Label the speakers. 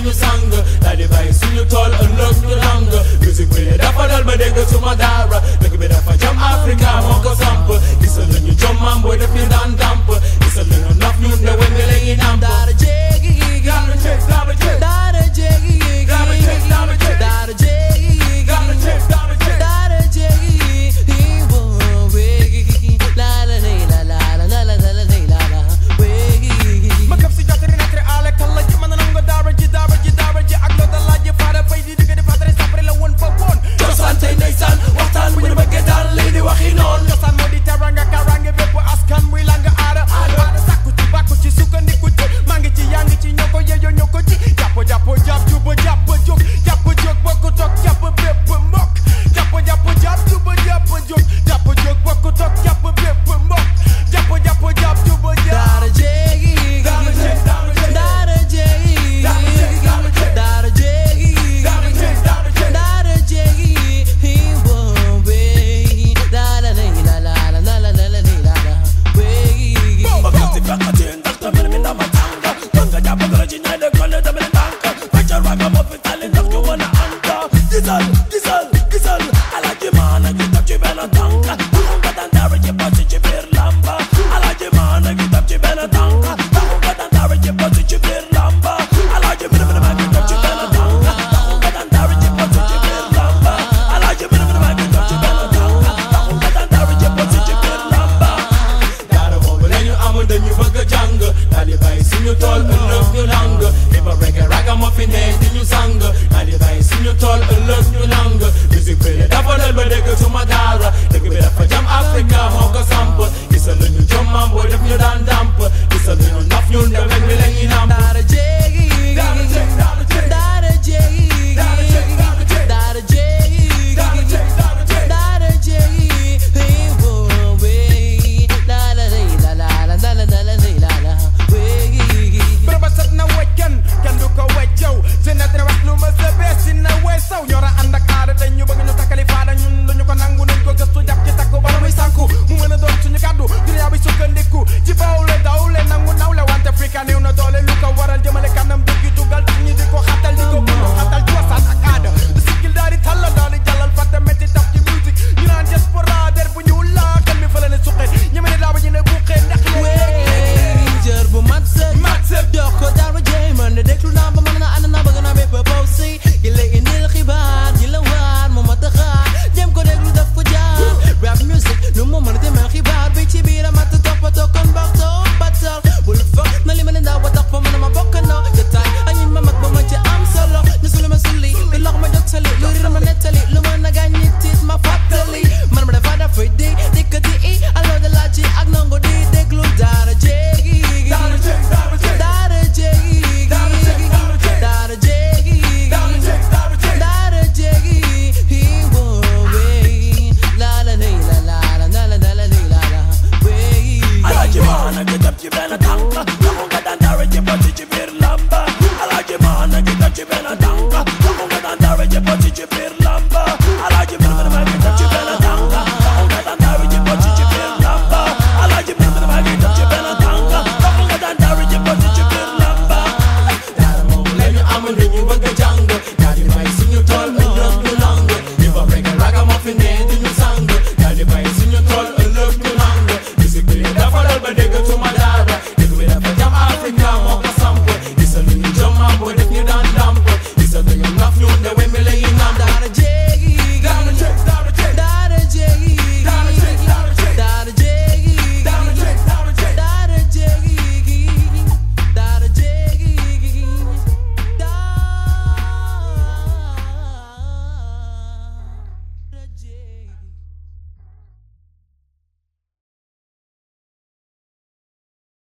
Speaker 1: ñu sang daal di bàyyi suñu tool ëllëg ñu lang musique bi dafa dal ba dégg suma daara dëkk bi dafa jam Africa moo ko samp gisal nañu jom maam booy def ñu daan damp gisal nañu naf ñun de wen bi la ñuy namp daara jéegi daara jéeg daara jéeg daara jéegi daara jéeg daara jéeg daara jéegi daara jéeg daara jéeg daara jéegi wo wéegi la la la la la la la la la wéegi
Speaker 2: ma këf si jotari nekk ale kala ji mën na nangu daara ji ak loo da laaj faara fay di digg di fàttali sapare la woon fa woon
Speaker 1: cosaan tey ndeysaan waxtaan bu ñu bëggee daal lii di waxi noonu
Speaker 2: cosaan moo di teranga karange bépp askan muy langa aada sakku ci bàkku ci sukkandiku ci maa ngi ci yaa ngi ci ñoo ko yeyo ñoo ko ci jàpp jàpp jàpp juba jàpp jóg jàpp jóg bokku toog jàpp bépp mbokk jàpp jàpp jàpp juba jàpp jóg jàpp jóg bokku toog jàpp bépp mbokk jàpp jàpp jàpp juba jàpp
Speaker 1: daara jéegi daara jéeg daara jéegi daara jéegi daara jéeg daara jéegi wo wéegi la la la la la la la la wéegi
Speaker 3: ba gatti fekkati ndax tamit mi dama tànga tànga jàpp gala ci ñay de kone tamit tànka waccar waaga moo fi tali ndax ñu wana anta gisal gisal gisal alaaji maana gi tab ci benn tànka taxu nga daan daara ci basi ci biir lamba alaaji maana gi tab ci benn tànka taxu nga daan daara ci basi ci biir lamba alaaji mi gi tab ci benn tànka taxu nga daan daara ci basi ci biir lamba alaaji mi gi tab ci benn tànka taxu nga daan daara ci basi ci biir lamba
Speaker 1: daara boobu la ñu am dañu bëgg a jàng daal di bàyyi suñu tool ëllëg ñu lang hip hop reggae raga moo fi ne di ñu sang daal di bàyyi suñu tool ëllëg ñu lang musique bi dafa dal ba dégg suma daara dëkk bi dafa jam Africa moo ko samp gisal nañu jom maam booy def ñu daan damp gisal nañu naf ñun de wen bi la ñuy namp daara jéegi daara jéeg daara jéeg daara jéegi daara jéeg daara jéegi daara jéeg daara jéegi wo wéegi la la la la la la la la la wéegi
Speaker 2: bërëba sat na weccan kenn du ko weccaw jeunesse dina wax lu ma sa bees si na weesaw ñora ànd ak aada te ñu bëgg ñu takkali faada ñun luñu ko nangu nañ ko gëstu jàpp ci takku bala muy sànku mu mën a doon suñu kàddu duniyaa bi sukkandiku ci bawle dawle nangu nawle wante Afrika néew na doole lu ko waral jëmale kanam dëgg tugal tax ñi di ko xatal di ko bundu xatal cosaan ak aada siggil daal di talla daal di jàllal fàtte métti taf ci musique ñu naan diaspora der bu ñu laa kan mi fële ne suqet ñeme ne daaba ñu ne buuxee ndax
Speaker 1: jër bu mat sëkk jox ko daara jéy man de déglu naa ba mën na ànd naa bëgg naa bépp baw si gi la indil xibaar gi la waar moo mat a xaar jëm ko déglu daf ko jaar rap music lu mu mën a demee xibaar bi ci biir a mat toppatoo kon baxtoo batal bul foog na li ma leen daa wa tax fa mën a ma bokkandoo jotaay añi ma mag ba ma ci am solo ñu sulu ma sulli lu lox ma jottali lu rir ma nettali lu mën a gàññi tiit ma fàttali man ma dafa dafay di dikkati i aloo de laaj ci ak nango di déglu daara jéegi daara jéeg daara jéeg daara jéegi daara jéeg daara jéegi daara jéeg daara jéegi wo wéegi la la la la la la la la wéegi
Speaker 3: alaaji maana gi tab ci benn tànka taxu nga daan daara ci basi ci biir lamba alaaji maana gi tab ci benn tànka taxu nga daan daara ci basi ci biir